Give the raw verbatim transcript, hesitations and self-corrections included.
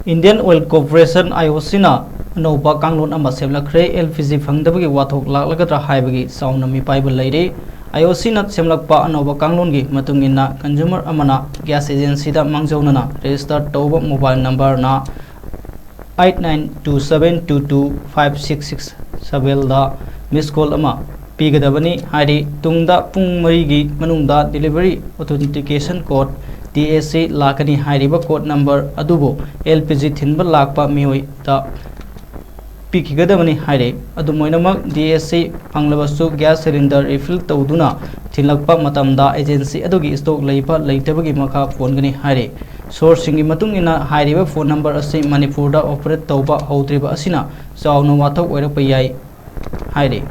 Indian Oil Corporation, IOCꯅ ꯑꯅꯧꯕ ꯀꯥꯡꯂꯣꯟ ꯑꯃ ꯁꯦꯝꯂꯛꯈ꯭ꯔꯦ꯫ LPG ꯐꯪꯗꯕꯒꯤ ꯋꯥꯊꯣꯛ ꯂꯥꯛꯂꯒꯗ꯭ꯔꯥ ꯍꯥꯏꯕꯒꯤ ꯆꯥꯎꯅ ꯃꯤꯄꯥꯏꯕ ꯂꯩꯔꯤ꯫ IOCꯅ ꯁꯦꯝꯂꯛꯄ ꯑꯅꯧꯕ ꯀꯥꯡꯂꯣꯟꯒꯤ ꯃꯇꯨꯡ ꯏꯟꯅ, consumer ꯑꯃꯅ gas agencyꯗ ꯃꯥꯡꯖꯧꯅꯅ register ꯇꯧꯕ mobile numberꯅ eight nine two seven two two five six six sevenꯗ miss call ꯑꯃ ꯄꯤꯒꯗꯕꯅꯤ ꯍꯥꯏꯔꯤ꯫ ꯇꯨꯡꯗ ꯄꯨꯡ ꯃꯔꯤꯒꯤ ꯃꯅꯨꯡꯗ delivery authentication code, DAC, ꯂꯥꯛꯀꯅꯤ꯫ ꯍꯥꯏꯔꯤꯕ code number ꯑꯗꯨꯕꯨ LPG ꯊꯤꯟꯕ ꯂꯥꯛꯄ ꯃꯤꯑꯣꯏꯗ ꯄꯤꯈꯤꯒꯗꯕꯅꯤ ꯍꯥꯏꯔꯤ꯫ ꯑꯗꯨꯝ ꯑꯣꯏꯅꯃꯛ, DAC ꯐꯪꯂꯕꯁꯨ gas cylinder refill ꯇꯧꯗꯨꯅ ꯊꯤꯜꯂꯛꯄ ꯃꯇꯝꯗ agency ꯑꯗꯨꯒꯤ stock ꯂꯩꯕ ꯂꯩꯇꯕꯒꯤ ꯃꯈꯥ ꯄꯣꯟꯒꯅꯤ ꯍꯥꯏꯔꯤ꯫ Sourceꯁꯤꯡꯒꯤ ꯃꯇꯨꯡ ꯏꯟꯅ, ꯍꯥꯏꯔꯤꯕ phone number ꯑꯁꯤ ꯃꯅꯤꯄꯨꯔꯗ operate ꯇꯧꯕ ꯍꯧꯗ꯭ꯔꯤꯕ ꯑꯁꯤꯅ ꯆꯥꯎꯅ ꯋꯥꯊꯣꯛ ꯑꯣꯏꯔꯛꯄ ꯌꯥꯏ ꯍꯥꯏꯔꯤ꯫